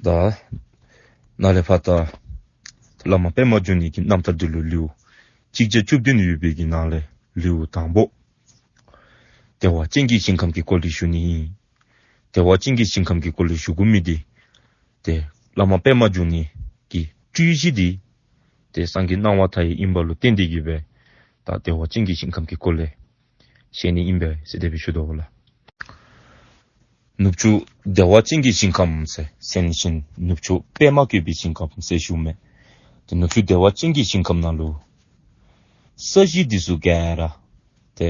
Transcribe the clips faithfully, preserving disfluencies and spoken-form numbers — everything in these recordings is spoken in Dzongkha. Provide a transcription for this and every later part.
ད་ནཱ་ལས་ཕར་ད་བླ་མ་པདྨ་འབྱུང་གནས་ཀྱི་རྣམ་ཐར་འདི་ལུ་ལེའུ་གཅིག་བརྒྱ་བཅུ་བདུན་ཡོད་པའི་གི་ནང་ལས་ལེའུ་དང་པོ། བདེ་བ་ཅན་གྱི་ཞིང་ཁམས་ཀྱི་སྐོར་ལས་ཞུ་ནི་ཨིན། བདེ་བ་ཅན་གྱི་ཞིང་ཁམས་ཀྱི་སྐོར་ལས་ཞུ་དགོ་མི་འདི་ཏེ་བླ་མ་པདྨ་འབྱུང་གནས་ཀྱི་སྤྲུལ་གཞི་འདི་ཏེ་སངས་རྒྱས་སྣང་བ་མཐའ་ཡས་ཨིན་པ་ལུ་བརྟེན་ཏེ་གི་སྦེ་ད་བདེ་བ་ཅན་གྱི་ཞིང་ཁམས་ཀྱི་སྐོར་ལས་ཞུ་ནི་ཨིན་པས་ཟེར་དེ་སྦེ་ཞུ་དོ་ལགས། ནུབ་ཕྱོགས་བདེ་བ་ཅན་གྱི་ཞིང་ཁམས་ཟེར་ཟེར་ནི་ཅིག་ནུབ་ཕྱོགས་པདྨ་བཀོད་པའི་ཞིང་ཁམས་ཟེར་ཞུཝ་མས། ཏེ་ནུབ་ཕྱོགས་བདེ་བ་ཅན་གྱི་ཞིང་ཁམས་ནང་ལུ་ས་གཞི་འདི་ཚུ་ག་ར་ཏེ་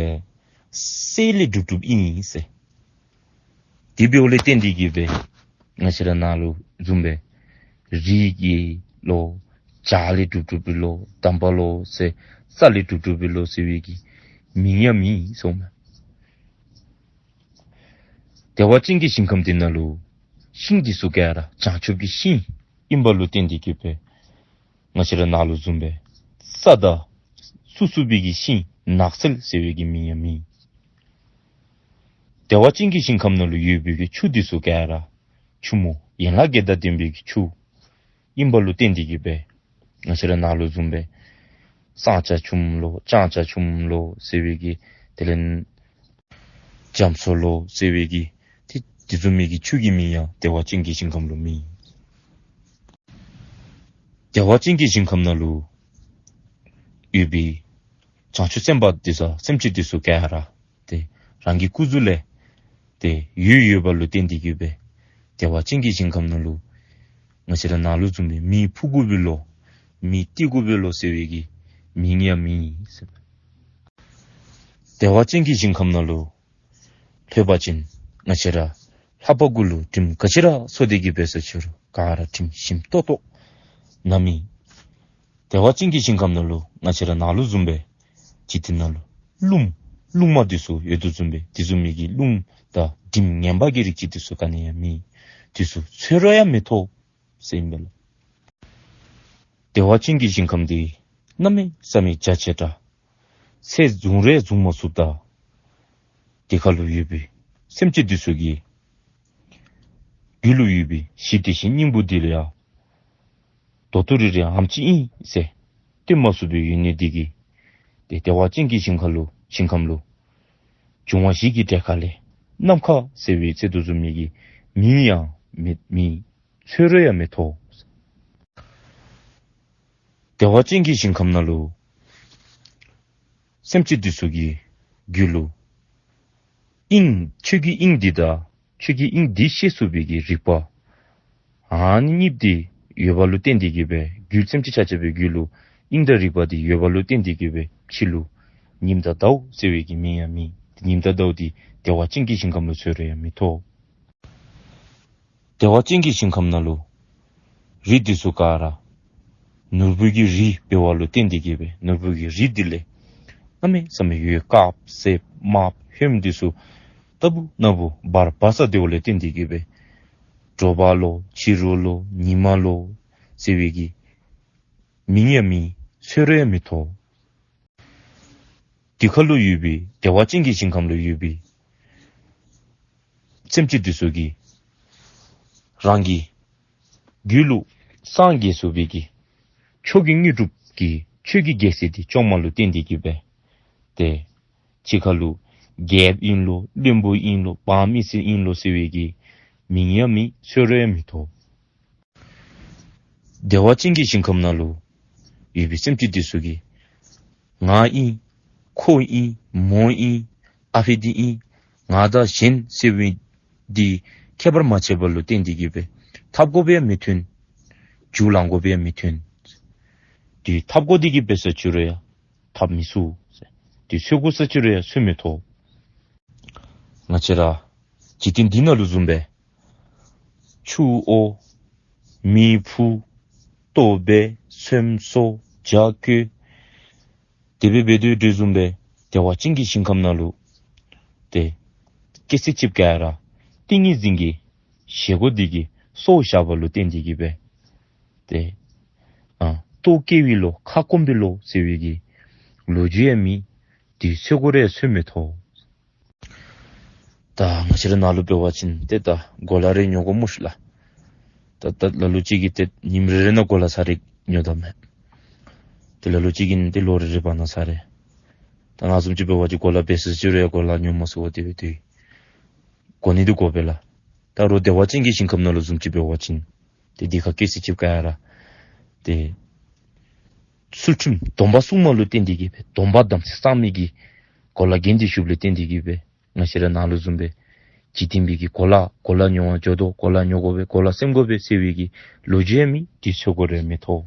གསེར་ལས་གྲུབ་གྲུབ་ཨིན་ཟེར། དེ་འབདཝ་ལས་བརྟེན་ཏེ་གི་སྦེ་ང་བཅས་ར་ནཱ་ལུ་བཟུམ་སྦེ་རི་གི་ལོ་བྱག་ལས་གྲུབ་གྲུབ་པའི་ལོ་འདམ་པ་ལོ་ཟེར་ས་ལས་གྲུབ་གྲུབ་པའི་ལོ་ཟེར་བའི་གི་མིང་ཡང་མེད་ཟེརཝ་མས། བདེ་བ་ཅན་གྱི་ཞིང་ཁམས་འདི་ནང་ལུ་ཤིང་འདི་ཚུ་ག་ར་བྱང་ཆུབ་ཀྱི་ཤིང་ཨིན་པ་ལུ་བརྟེན་ཏེ་གི་སྦེ་ང་བཅས་ར་ནཱ་ལུ་བཟུམ་སྦེ་ས་དང་སུ་སུ་བའི་གི་ཤིང་ནགས་ཚལ་ཟེར་བའི་གི་མིང་ཡང་མེད། བདེ་བ་ཅན་གྱི་ཞིང་ཁམས་ནང་ལུ་ཡོད་པའི་གི་ཆུ་འདི་ཚུ་ག་ར་ཆུ་མོ་ཡན་ལག་བརྒྱད་དང་ལྡན་པའི་གི་ཆུ་ཨིན་པ་ལུ་བརྟེན་ཏེ་གི་སྦེ་ང་བཅས་ར་ནཱ་ལུ་བཟུམ་སྦེ་བསང་བྱ་ཆུ་མོ་ལོ་ལྕང་བྱ་ཆུ་མོ་ལོ་ཟེར་བའི་གི་དེ་ལས་རྒྱ་མཚོ་ལོ་ཟེར་བའི་གི་ཏེ་དེ་བཟུམ་མའི་གི་ཆུ་གི་མིང་ཡང་བདེ་བ་ཅན་གྱི་ཞིང་ཁམས་ལུ་མེད། བདེ་བ་ཅན་གྱི་ཞིང་ཁམས་ནང་ལུ་ཡོད་པའི་བྱང་ཆུབ་སེམས་དཔའ་འདི་ཚུ་སེམས་ཅན་འདི་ཚུ་ག་ར་ཏེ་རང་གི་སྐུ་གཟུགས་ལས་ཏེ་འོད་ཡོད་པ་ལུ་བརྟེན་ཏེ་གི་སྦེ་བདེ་བ་ཅན་གྱི་ཞིང་ཁམས་ནང་ལུ་ང་བཅས་ར་ནཱ་ལུ་བཟུམ་སྦེ་མེ་ཕུ་དགོ་པའི་ལོ་མེ་བཏེག་དགོ་པའི་ལོ་ཟེར་བའི་གི་མིང་ཡང་མེད་ཟེར། བདེ་བ་ཅན་གྱི་ཞིང་ཁམས་ནང་ལུ་ལྷོད་པ་ཅིན་ང་བཅས་ར་ལྷ་པ་གུ་ལུ་དྲིམ་ག་ཅི་ར་འཚོ་སྟེ་གི་འབད་ས་ཅི་རུང་ག་ར་དྲིམ་ཞིམ་ཏོག་ཏོ་ནམ་ཨིན། བདེ་བ་ཅན་གྱི་ཞིང་ཁམས་ནང་ལུ་ང་བཅས་ར་ནཱ་ལུ་བཟུམ་སྦེ་འཇིག་རྟེན་ནང་ལུ་རླུང་རླུང་མ་འདི་ཚུ་ཡོད་དོ་བཟུམ་སྦེ་དེ་བཟུམ་མའི་གི་རླུང་དང་དྲིམ་ངན་པ་གི་རིགས་ཅིག་འདི་ཚུ་ག་ནི་ཡང་མེད། འདི་ཚུ་ཚོར་ར་ཡང་མི་ཐོབ་ཟེར་ཨིན་པས་ལགས། བདེ་བ་ཅན་གྱི་ཞིང་ཁམས་འདི་གནམ་མེད་ས་མེད་རྒྱ་ཆེ་དྲགས་ཚད་བཟུང་ར་བཟུང་མ་ཚུགསཔ་ད་དེ་ཁར་ལུ་ཡོད་པའི་སེམས་ཅན་འདི་ཚུ་གི་རྒྱུད་ལུ་ཡོད་པའི་ཞི་བདེ་ཞི་སྙིང་པོ་འདི་ལུ་ཡང་ད་ལྟོ་རེ་རེ་ཨེམ་ཅིག་ཨིན་ཟེར་སྟོན་མ་ཚུགས་པའི་ཡོན་གནས་འདི་གིས་ཏེ་བདེ་བ་ཅན་གྱི་ཞིང་ཁམས་ལུ་ཞིང་ཁམས་ལུ་འབྱུང་བ་བཞི་གི་གྲས་ཁ་ལས་ནམ་མཁའ་ཟེར་བའི་ཚད་དོ་བཟུམ་མའི་གི་མིང་ཡང་མེད་མི་ཚོར་ར་ཡང་མི་ཐོབ། བདེ་བ་ཅན་གྱི་ཞིང་ཁམས་ནང་ལུ་སེམས་ཅན་འདི་ཚུ་གི་རྒྱུད་ལུ་དབྱིངས་ཆོས་ཀྱི་དབྱིངས་འདི་དང་ཆོས་ཀྱི་དབྱིངས་འདི་ཤེས་ཚུགས་པའི་གི་རིག་པ་ཨ་ནི་གཉིས་འདི་ཡོད་པ་ལུ་བརྟེན་ཏེ་གི་སྦེ་རྒྱུད་སེམས་ཅན་ཆ་ཁྱབ་པའི་རྒྱུད་ལུ་དབྱིངས་དང་རིག་པ་འདི་ཡོད་པ་ལུ་བརྟེན་ཏེ་གི་སྦེ་ཕྱི་ལུ་ཉིམ་དང་ཟླཝ་ཟེར་བའི་གི་མིང་ཡང་མེད། ཉིམ་དང་ཟླཝ་འདི་བདེ་བ་ཅན་གྱི་ཞིང་ཁམས་ལུ་ཚོར་ར་ཡང་མི་ཐོབ། བདེ་བ་ཅན་གྱི་ཞིང་ཁམས་ནང་ལུ་རི་འདི་ཚུ་ག་ར་ནོར་བུ་གི་རི་འབད་བ་ལུ་བརྟེན་ཏེ་གི་སྦེ་ནོར་བུ་གི་རི་འདི་ལས་གནམ་མེད་ས་མེད་འོད་དཀརཔོ་སེརཔོ་དམརཔོ་ཧོནམོ་འདི་ཚུ་ལྟ་བུ་ན་བུ་འབར་འབར་ས་འདི་འབདཝ་ལས་བརྟེན་ཏེ་གི་སྦེ་དྲོ་པ་ལོ་ཕྱི་རུ་ལོ་ཉིན་མ་ལོ་ཟེར་བའི་གི་མིང་ཡང་མེད། ཚོར་ར་ཡང་མི་ཐོབ། དེ་ཁར་ལུ་ཡོད་པའི་བདེ་བ་ཅན་གྱི་ཞིང་ཁམས་ལུ་ཡོད་པའི་སེམས་ཅན་འདི་ཚུ་གིས་རང་གི་རྒྱུད་ལུ་སངས་རྒྱས་ཚུགས་པའི་གི་མཆོག་གི་དངོས་གྲུབ་ཀྱི་ཆོས་ཀྱི་རྒྱལ་སྲིད་འདི་བཅོམ་པ་ལུ་བརྟེན་ཏེ་གི་སྦེ་ཏེ་ཕྱི་ཁར་ལུ་རྒྱལཔོ་ཨིན་ལོ་བློན་པོ་ཨིན་ལོ་འབངས་མི་སེར་ཨིན་ལོ་ཟེར་བའི་གི་མིང་ཡང་མེད། ཚོར་ར་ཡང་མི་ཐོབ། བདེ་བ་ཅན་གྱི་ཞིང་ཁམས་ནང་ལུ་ཡོད་པའི་སེམས་ཅན་འདི་ཚུ་གིས་ང་ཨིན་ཁོ་ཨིན་མོ་ཨིན་ཨ་ཕི་འདི་ཨིན་ང་དང་གཞན་ཟེར་བའི་འདི་ཁྱད་པར་མ་ཕྱེ་བ་ལུ་བརྟེན་ཏེ་གི་སྦེ་འཐབ་དགོཔ་ཡང་མི་མཐོང་། རྒྱུགས་ལང་དགོཔ་ཡང་མི་མཐོང་། འདི་འཐབ་དགོ་སྟེ་གི་འབད་ས་ཅི་རུང་ཡང་འཐབ་མི་ཚུགས། འདི་འཚོལ་དགོ་ས་ཅི་རུང་ཡང་འཚོལ་མི་ཐོབ། ང་བཅས་ར་འཇིག་རྟེན་འདི་ནང་ལུ་བཟུམ་སྦེ་ཆུ་བོ་མེ་ཕུ་ལྟོ་འབད་ཚོད་བསྲེ་བྱ་རྐོ་དེ་སྦེ་འབད་དོ་དེ་བཟུམ་སྦེ་བདེ་བ་ཅན་གྱི་ཞིང་ཁམས་ནང་ལུ་ཏེ་སྐྱེ་ས་ཅིག་ག་ར་ཏིང་ངེ་འཛིན་གྱི་བཞེས་སྒོ་འདི་གིས་སྲོག་བཞག་པ་ལུ་བརྟེན་ཏེ་གི་སྦེ་ཏེ་ཨ་ལྟོ་བཀལ་བའི་ལོ་ཁ་སྐོམ་པའི་ལོ་ཟེར་བའི་གི་ལོ་རྒྱུས་ཡང་མེད། འདི་འཚོལ་དགོ་རུང་འཚོལ་མི་ཐོབ། ད་ང་བཅས་ར་ནཱ་ལུ་འབད་བ་ཅིན་ཏེ་ད་གོ་ལ་རེ་ཉོ་དགོ་སྨོ་ཤིག་ལགས། ད་ད་ལ་ལུ་ཅིག་གིས་ཏེ་ཉིནམ་རེ་རེ་ནང་གོ་ལ་ཚར་རེ་ཉོ་དོ་མས། ཏེ་ལ་ལུ་ཅིག་གིས་ཏེ་ལོ་རེ་རེ་བར་ན་ཚར་རེ། ད་ང་བཟུམ་ཅིག་འབད་བ་ཅིན་གོ་ལ་འབད་ས་ཅིག་རུང་ཡང་གོ་ལ་ཉོ་མ་ཚུགས་པར་ཏེ་སྦེ་ཏེ་གོ་ནི་འདི་དགོ་པས་ལགས། ད་རུང་བདེ་བ་ཅན་གྱི་ཞིང་ཁམས་ནང་ལུ་བཟུམ་ཅིག་འབད་བ་ཅིན་ཏེ་འདི་ཁར་སྐྱེ་ས་ཅིག་ག་ར་ཏེ་ཚུལ་ཁྲིམས་སྡོམ་པ་སྲུང་མ་ལུ་བརྟེན་ཏེ་གིས་སྦེ་སྡོམ་པ་དམ་ཚིག་གཙང་མའི་གི་གོ་ལ་གྱོན་ཏེ་བཞུགསཔ་ལས་བརྟེན་ཏེ་གིས་སྦེ་ང་བཅས་ར་ནཱ་ལུ་བཟུམ་སྦེ་འཇིག་རྟེན་པའི་གི་གོ་ལ་གོ་ལ་ཉོ་བར་འགྱོ་དོ། གོ་ལ་ཉོ་དགོ་པས། གོ་ལ་སེམས་དགོ་པས་ཟེར་བའི་གི་ལོ་རྒྱུས་ཡང་མེད། དེ་ཚུ་གོ་ར་མི་ཐོབ།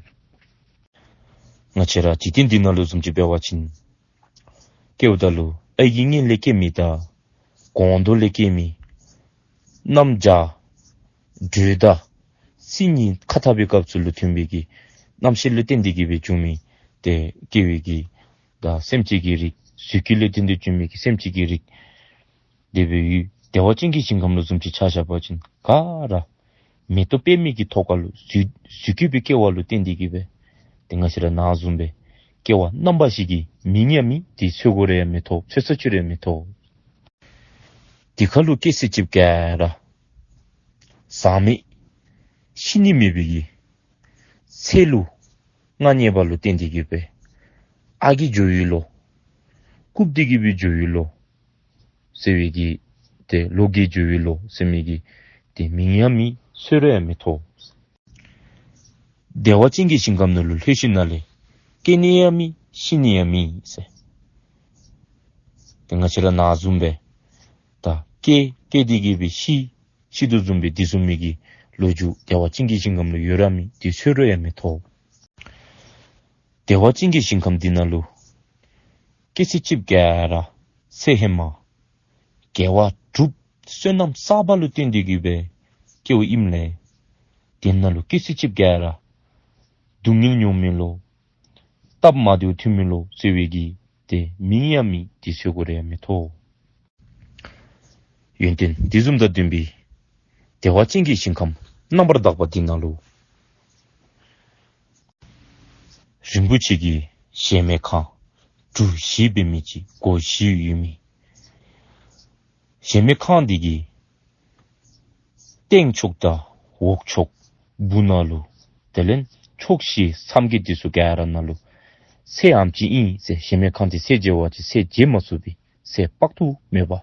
ང་བཅས་ར་འཇིག་རྟེན་འདི་ནང་ལུ་བཟུམ་ཅིག་འབད་བ་ཅིན་སྐྱེཝ་ད་ལུ་ཨའི་གི་མངལ་ལས་སྐྱེ་མི་དང་གོང་དུ་ལས་སྐྱེ་མི་རྣམ་རྒྱ་དྲོད་དང་སྲིན་གཉིས་ཁ་འཐབ་པའི་སྐབས་སུ་ལུ་ཐོན་པའི་གི་རྣམ་ཤེས་ལུ་བརྟེན་ཏེ་གིས་སྦེ་བྱུང་མི་ཏེ་སྐྱེ་བའི་གི་ད་སེམས་ཅན་གྱི་རིགས། གཟུགས་སྐུ་ལས་བརྟེན་ཏེ་བྱུང་མི་གི་སེམས་ཅན་གྱི་རིགས། དེ་སྦེ་ཡོད། བདེ་བ་ཅན་གྱི་ཞིང་ཁམས་ལུ་བཟུམ་ཅིག་ཆ་བཞག་པ་ཅིན་ག་ར་མེ་ཏོག་པདྨའི་གི་ཐོག་ཁ་ལུ་གཟུགས་གཟུགས་སྐུ་སྦེ་སྐྱེ་བ་ལུ་བརྟེན་ཏེ་གིས་སྦེ་ཏེ་ང་བཅས་ར་ནཱ་བཟུམ་སྦེ་སྐྱེ་བ་རྣམ་པ་བཞི་གི་མིང་ཡང་མེད། དེ་འཚོལ་དགོ་ར་ཡང་མི་ཐོབ། འཚོལ་ས་ཅིག་ར་ཡང་མི་ཐོབ། དེ་ཁ་ལུ་སྐྱེ་ས་ཅིག་ག་ར་ཟག་མེད་ཤི་ནི་མེད་པའི་གི་ཚེ་ལུ་མངའ་བརྙེས་པ་ལུ་བརྟེན་ཏེ་གིས་སྦེ་ཨ་གི་འགྱོ་བའི་ལོ་རྐུབ་སྟེ་གིས་སྦེ་འགྱོ་བའི་ལོ་ཟེར་བའི་གི་ཏེ་ལོ་རྒས་འགྱོ་བའི་ལོ་ཟེར་མི་གི་ཏེ་མིང་ཡང་མེད། འཚོལ་ར་ཡང་མི་ཐོབ། བདེ་བ་ཅན་གྱི་ཞིང་ཁམས་ནང་ལུ་ལྷོད་ཞིནམ་ལས་སྐྱེ་ནི་ཡང་མེད་ཤི་ནི་ཡང་མེད་ཟེར། ཏེ་ང་བཅས་ར་ནཱ་བཟུམ་སྦེ་ད་སྐྱེ་སྐྱེ་སྟེ་གིས་སྦེ་ཤི་ཤི་དོ་བཟུམ་སྦེ་དེ་བཟུམ་མའི་གི་ལོ་རྒྱུས་བདེ་བ་ཅན་གྱི་ཞིང་ཁམས་ལུ་ཡོད་ར་མེད། དེ་འཚོལ་ར་ཡང་མི་ཐོབ། བདེ་བ་ཅན་གྱི་ཞིང་ཁམས་འདི་ནང་ལུ་སྐྱེ་ས་ཅིག་ག་ར་ཚེ་ཧེ་མ་དགེ་བ་སྒྲུབ་བསོད་ནམས་བསགས་པ་ལུ་བརྟེན་ཏེ་གིས་སྦེ་སྐྱེཝ་ཨིནམ་ལས་དེ་ནང་ལུ་སྐྱེ་ས་ཅིག་ག་ར་སྡུག་བསྔལ་མྱོང་མི་ལོ་སྟབས་མ་བདེཝ་ཐོན་མི་ལོ་ཟེར་བའི་གི་ཏེ་མིང་ཡང་མེད། དེ་འཚོལ་དགོ་ར་ཡང་མི་ཐོབ། ཡོན་ཏན་དེ་བཟུམ་དང་ལྡན་པའི་བདེ་བ་ཅན་གྱི་ཞིང་ཁམས་རྣམ་པར་དག་པ་འདི་ནང་ལུ་རིན་པོ་ཆེ་གི་གཞལ་མེད་ཁང་གྲུ་བཞི་འབད་མི་ཅིག་སྒོ་བཞི་ཡོད་མི་གཞལ་མེད་ཁང་འདི་གི་སྟེང་ཕྱོགས་དང་འོག་ཕྱོགས་སྦུག་ན་ལུ་དེ་ལས་ཕྱོགས་བཞི་མཚམས་བརྒྱད་འདི་ཚུ་ག་ར་ནང་ལུ་ཚད་ཨ་ནེམ་ཅིག་ཨིན་ཟེར། གཞལ་མེད་ཁང་འདི་ཚད་འཇལ་བ་ཅིན་ཚད་འཇལ་མ་ཚུགས་པའི་ཚད་དཔག་ཏུ་མེད་པ།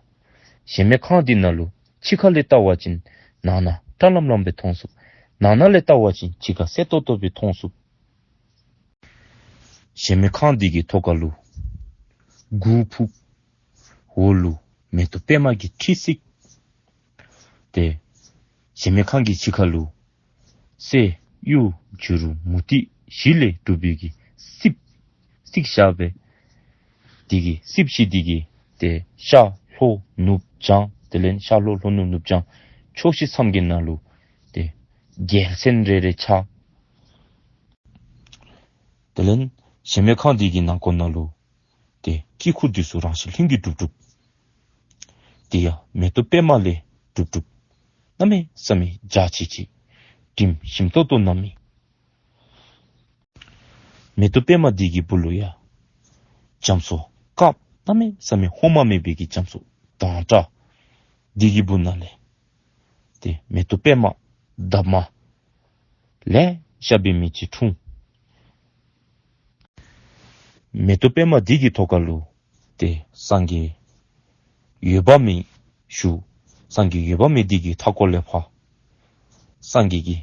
གཞལ་མེད་ཁང་འདི་ནང་ལུ་ཕྱི་ཁ་ལས་བལྟ་བ་ཅིན་ནང་ན་ཁྲ་ལམ་ལམ་སྦེ་མཐོང་ཚུགས། ནང་ན་ལས་བལྟ་བ་ཅིན་ཕྱི་ཁ་གསལ་ཏོག་ཏོ་སྦེ་མཐོང་ཚུགས། གཞལ་མེད་ཁང་འདི་གི་ཐོག་ཁ་ལུ་གུར་ཕུབ། འོག་ལུ་མེ་ཏོག་པདྨ་གི་ཁྲི་བརྩིགས། ཏེ་གཞལ་མེད་ཁང་གི་ཕྱི་ཁ་ལུ་གསེར་གཡུ་བྱུ་རུ་མུ་ཏིག་བཞི་ལས་གྲུབ་པའི་གི་རྩིགཔ་བརྩིགས་བཞག་སྦེ། དེ་གི་རྩིགཔ་བཞི་འདི་གི་ཏེ་ཤར་ལྷོ་ནུབ་བྱང་དེ་ལས་ཤར་ལྷོ་ལྷོ་ནུབ་ནུབ་བྱང་ཕྱོགས་བཞི་མཚམས་བརྒྱད་ནང་ལུ་ཏེ་རྒྱལ་མཚན་རེ་རེ་འཕྱར། དེ་ལས་གཞལ་མེད་ཁང་འདི་གི་ནང་ཁོག་ནང་ལུ་ཏེ་དཀྱིལ་འཁོར་འདི་ཚུ་རང་བཞིན་ལྷུན་གྱིས་གྲུབ་གྲུབ། དེ་ཡང་མེ་ཏོག་པདྨ་ལས་གྲུབ་གྲུབ། གནམ་མེད་ས་མེད་འཇའ་ཆི་ཆི། དྲིམ་ཞིམ་ཏོག་ཏོ་གནམ་མེད། མེ་ཏོག་པདྨ་འདི་གི་སྦུག་ལུ་ཡང་རྒྱ་མཚོ་དཀརཔོ་གནམ་མེད་ས་མེད་ཧོ་མ་མེད་པའི་གི་རྒྱ་མཚོ་དྭངས་སྐྲག། འདི་གི་སྦུག་ན་ལས་ཏེ་མེ་ཏོག་པདྨ་འདབ་མ་ལེ་ཤ་འབད་མི་ཅིག་འཁྲུངས། མེ་ཏོག་པདྨ་འདི་གི་ཐོག་ཁ་ལུ་ཏེ་སངས་རྒྱས་འོད་དཔག་མེད་བཞུགས། སངས་རྒྱས་འོད་དཔག་མེད་འདི་གི་མཐའ་སྐོར་ལས་ཕར་སངས་རྒྱས་ཀྱི་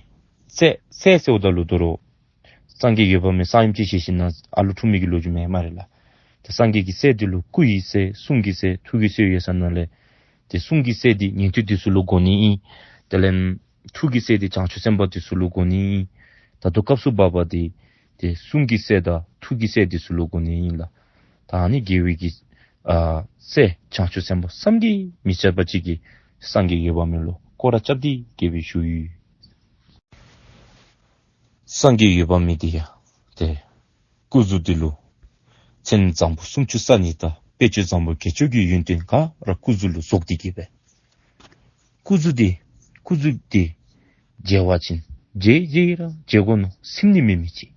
སྲས་སྲས་ཟེརཝ་ད་ལུ་དོ་རུང་སངས་རྒྱས་འོད་དཔག་མེད་གསང་ཡུམ་ཅིག་བཞེས་ཞིནམ་ལས་ཨ་ལུ་འཁྲུངས་མི་གི་ལོ་རྒྱུས་མེད་སྨ་རེ་ལགས། ཏེ་སངས་རྒྱས་ཀྱི་སྲས་འདི་ལུ་སྐུ་ཡི་སྲས་གསུང་གི་སྲས་ཐུགས་ཀྱི་སྲས་ཡོད་ས་ནང་ལས་ཏེ་གསུང་གི་སྲས་འདི་ཉན་ཐོས་འདི་ཚུ་ལུ་གོ་ནི་ཨིན། དེ་ལས་ཐུགས་ཀྱི་སྲས་འདི་བྱང་ཆུབ་སེམས་དཔའ་འདི་ཚུ་ལུ་གོ་ནི་ཨིན། ད་ལྟོ་སྐབས་སུ་བབ་པ་འདི་ཏེ་གསུང་གི་སྲས་དང་ཐུགས་ཀྱི་སྲས་འདི་ཚུ་ལུ་གོ་ནི་ཨིན་ལགས། ད་ཨ་ནི་རྒྱལ་བའི་གི་ཨ་སྲས་བྱང་ཆུབ་སེམས་དཔའ་བསམ་གྱིས་མི་ཁྱབ་པ་ཅིག་གིས་སངས་རྒྱས་འོད་དཔག་མེད་ལུ་སྐོར་ར་རྐྱབ་སྟེ་གིས་སྦེ་བཞུགས་ཡོད། སངས་རྒྱས་འོད་དཔག་མེད་འདི་ཡང་ཏེ་སྐུ་གཟུགས་འདི་ལུ་མཚན་བཟང་པོ་སུམ་ཅུ་རྩ་གཉིས་དང་དཔེ་བྱད་བཟང་པོ་བརྒྱད་ཅུ་གི་ཡོན་ཏན་ག་ར་སྐུ་གཟུགས་ལུ་བཞག་སྟེ་གིས་སྦེ། སྐུ་གཟུགས་འདི་སྐུ་གཟུགས་འདི་མཇལ་བ་ཅིན་མཇལ་མཇལ་ར་མཇལ་དགོ་མནོ། ཚིམ་ནི་མེད་མི་ཅིག།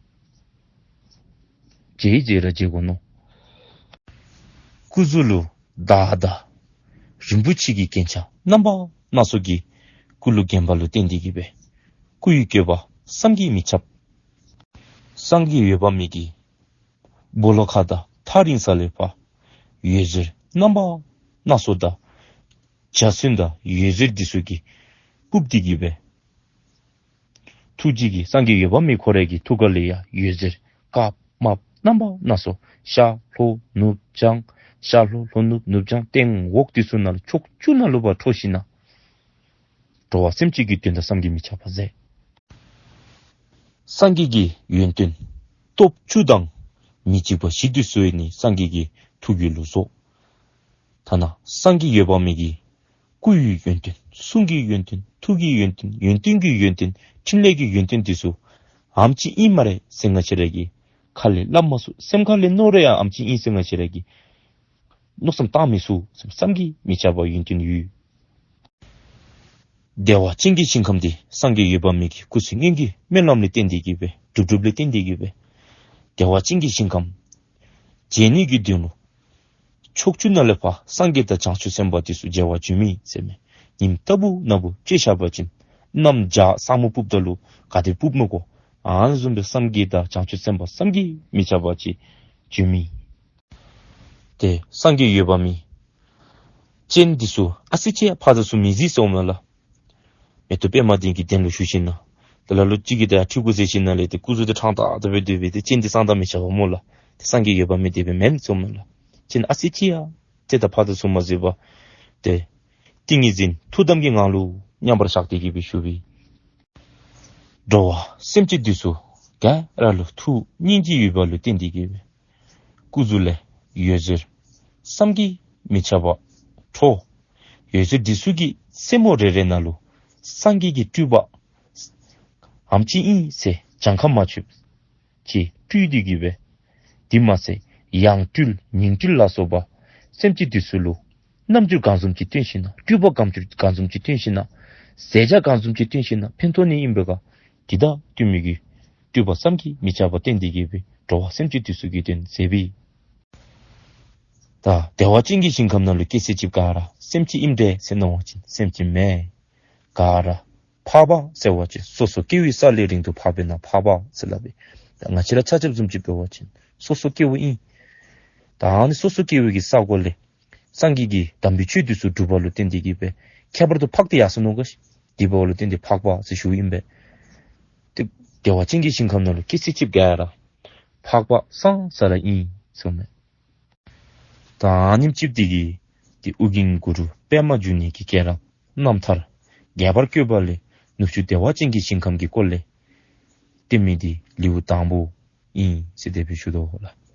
མཇལ་མཇལ་ར་མཇལ་དགོ་མནོ། སྐུ་གཟུགས་ལུ་མདའ་དང་རིན་པོ་ཆེ་གི་རྒྱན་ཆ་རྣམ་པ་སྣ་ཚོགས་ཀྱིས་སྐུ་ལུ་བརྒྱན་པ་ལུ་བརྟེན་ཏེ་གིས་སྦེ། སྐུ་ཡི་བཀོད་པ་བསམ་གྱིས་མི་ཁྱབ། སངས་རྒྱས་འོད་དཔག་མེད་ཀྱིས་སྦོ་ལོགས་ཁ་དང་ཐག་རིང་ས་ལས་ཕར་འོད་ཟེར་རྣམ་པ་སྣ་ཚོགས་དང་འཇའ་ཚོན་དང་འོད་ཟེར་འདི་ཚུ་གིས་སྤུབས་ཏེ་གི་སྦེ་ཐུགས་རྗེ་གིས་སངས་རྒྱས་འོད་དཔག་མེད་ཁོ་རའི་གི་ཐུགས་ཀ་ལས་ཡང་འོད་ཟེར་དཀརཔོ་དམརཔོ་རྣམ་པ་སྣ་ཚོགས་ཤར་ལྷོ་ནུབ་བྱང་ཤར་ལྷོ་ལྷོ་ནུབ་ནུབ་བྱང་སྟེང་འོག་འདི་ཚུ་ནང་ལུ་ཕྱོགས་བཅུ་ནང་ལུ་ཕར་འཕྲོ་ཞིནམ་ན་འགྲོ་བ་སེམས་ཅན་གྱི་དོན་དག་བསམ་གྱིས་མི་ཁྱབ་པ་མཛད། སངས་རྒྱས་ཀྱི་ཡོན་ཏན་སྟོབས་བཅུ་དང་མི་འཇིགས་པ་བཞི་འདི་ཚུ་ནི་སངས་རྒྱས་ཀྱི་ཐུགས་ཀྱི་ལུས་སོ། ཐ་ན་སངས་རྒྱས་འོད་དཔག་མེད་ཀྱི་སྐུ་ཡི་ཡོན་ཏན་གསུང་གི་ཡོན་ཏན་ཐུགས་ཀྱི་ཡོན་ཏན་ཡོན་ཏན་གྱི་ཡོན་ཏན་ཕྲིན་ལས་ཀྱི་ཡོན་ཏན་འདི་ཚུ་ཨེམ་ཅིག་ཨིན་སྨ་རེ་ཟེར་ང་བཅས་ར་གིས་ཁ་ལས་སླབ་མ་ཚུགས། སེམས་ཁ་ལས་མནོ་རུང་ཡང་ཨེམ་ཅིག་ཨིན་ཟེར་ང་བཅས་ར་གིས་མནོ་བསམ་བཏང་མི་ཚུགས། བསམ་གྱིས་མི་ཁྱབ་པ་ཡོན་ཏན་ཡོད། བདེ་བ་ཅན་གྱི་ཞིང་ཁམས་འདི་སངས་རྒྱས་འོད་དཔག་མེད་ཀྱི་སྐུ་ཚེ་སྔོན་གྱི་སྨོན་ལམ་ལས་བརྟེན་ཏེ་གི་སྦེ་སྒྲུབ་སྒྲུབ་ལས་བརྟེན་ཏེ་གི་སྦེ་བདེ་བ་ཅན་གྱི་ཞིང་ཁམས་མཇལ་ནི་གི་དོན་ལུ་ཕྱོགས་བཅུ་ནང་ལས་ཕར་སངས་རྒྱས་དང་བྱང་ཆུབ་སེམས་དཔའ་འདི་ཚུ་མཇལ་བར་འབྱོན་མི་ཟེར་མས། ཉིནམ་ལྟ་བུ་ན་བུ་ཅིག་བཞག་པ་ཅིན་གནམ་བྱཱར་ས་སྨུག་སྤུབ་ད་ལུ་ག་དེ་སྤུབ་མི་དགོ། ཨ་ནི་བཟུམ་སྦེ་སངས་རྒྱས་དང་བྱང་ཆུབ་སེམས་དཔའ་བསམ་གྱིས་མི་ཁྱབ་པ་ཅིག་འབྱོན་མི། ཏེ་སངས་རྒྱས་འོད་དཔག་མེད་སྤྱན་འདི་ཚུ་ཨ་ཙི་ཅིག་ཡང་ཕར་དང་ཚུར་མི་གཟིགས་ཟེརཝ་མས་ལགས། མེ་ཏོག་པདྨ་ལྡན་གྱི་གདན་ལུ་བཞུགས་ཞིནམ་ན་ཏེ་ལ་ལུ་ཅིག་གིས་ཏེ་ཁྲུས་གསོལ་མཛད་ཞིནམ་ན་ལས་ཏེ་སྐུ་གཟུགས་འདི་ཕྲང་ཏང་ཏ་སྦེ་སྡོད་པས། ཏེ་སྤྱན་འདི་གསང་ཏང་མི་ཁྱབ་པས་སྨོ་ལགས། ཏེ་སངས་རྒྱས་འོད་དཔག་མེད་དེ་སྦེ་མེན་ཟེརཝ་མས་ལགས། སྤྱན་ཨ་ཙི་ཅིག་ཡང་ཏེ་ད་ཕར་དང་ཚུར་མ་གཟིགས་པར་ཏེ་ཏིང་ངེ་འཛིན་ཐུགས་དམ་གྱི་ངང་ལུ་མཉམ་པར་བཞག་སྟེ་གི་སྦེ་བཞུགས་པས། འགྲོ་བ་སེམས་ཅན་འདི་ཚུ་ག་ར་ལུ་ཐུགས་སྙིང་རྗེ་ཡོད་པ་ལུ་བརྟེན་ཏེ་གི་སྦེ་སྐུ་གཟུགས་ལས་འོད་ཟེར་བསམ་གྱིས་མི་ཁྱབ་པ་འཕྲོ། འོད་ཟེར་འདི་ཚུ་གི་རྩེ་མོ་རེ་རེ་ནང་ལུ་སངས་རྒྱས་ཀྱི་སྤྲུལ་པ་ཨེམ་ཅིག་ཨིན་ཟེར་གྱངས་ཁ་མ་ཆོདཔ་ཅིག་སྤྲུལ་ཏེ་གི་སྦེ། དེ་མ་ཚད་ཡང་སྤྲུལ་ཉིང་སྤྲུལ་ལ་སོགས་པ་སེམས་ཅན་འདི་ཚུ་ལུ་རྣམ་འགྱུར་གང་བཟུམ་ཅིག་སྟོན་ཞིནམ་ན་སྤྲུལ་པ་གང་འགྱུར་གང་བཟུམ་ཅིག་སྟོན་ཞིནམ་ན་མཛད་བྱ་གང་བཟུམ་ཅིག་སྟོན་ཞིནམ་ན་ཕན་ཐོགས་ནི་ཨིན་པས་ག། དེ་དག་སྟོན་མི་གི་སྤྲུལ་པ་བསམ་གྱིས་མི་ཁྱབ་པ་བསྟན་ཏེ་གི་སྦེ་འགྲོ་བ་སེམས་ཅན་འདི་ཚུ་གི་དོན་མཛད་པས། ད་བདེ་བ་ཅན་གྱི་ཞིང་ཁམས་ནང་ལུ་སྐྱེས་ཚད་ཅིག་ག་ར་སེམས་ཅན་ཨིནམ་འདྲས་ཟེར་མནོ་བ་ཅིན་སེམས་ཅན་མེན། ག་ར་འཕགས་པ་ཟེར་བ་ཅིན་སོ་སོ་སྐྱེ་བའི་ས་ལས་རིང་དུ་འཕགས་པས་ན་འཕགས་པ་ཟེར་སླབ་པས། ད་ང་བཅས་ར་ཆ་ཁྱབ་བཟུམ་ཅིག་འབད་བ་ཅིན་སོ་སོ་སྐྱེ་བོ་ཨིན། ད་ཨ་ནི་སོ་སོ་སྐྱེ་བོ་གི་ས་གོ་ལས་སངས་རྒྱས་ཀྱི་དམ་པའི་ཆོས་འདི་ཚུ་སྒྲུབ་པ་ལུ་བརྟེན་ཏེ་གི་སྦེ་ཁྱད་པར་དུ་འཕགས་ཏེ་ཡར་སོ་ནུག་ག། དེ་འབདཝ་ལུ་བརྟེན་ཏེ་འཕགས་པ་ཟེར་ཞུཝ་ཨིན་པས། ཏེ་བདེ་བ་ཅན་གྱི་ཞིང་ཁམས་ནང་ལུ་སྐྱེས་ཚད་ཅིག་ག་ར་འཕགས་པ་སངས་ས་ར་ཨིན་ཟེར་མས། ད་ཨ་ནེམ་ཅིག་འདི་གིས་ཏེ་ཨོ་རྒྱན་གུ་རུ་པདྨ་འབྱུང་གནས་ཀྱི་སྐྱེས་རབས་རྣམ་ཐར་རྒྱས་པར་བཀོད་པ་ལས་ནུབ་ཕྱོགས་བདེ་བ་ཅན་གྱི་ཞིང་ཁམས་ཀྱི་སྐོར་ལས་བསྟན་མི་འདི་ལེའུ་དང་པོ་ཨིན་ཟེར་དེ་སྦེ་ཞུ་དོ་ལགས།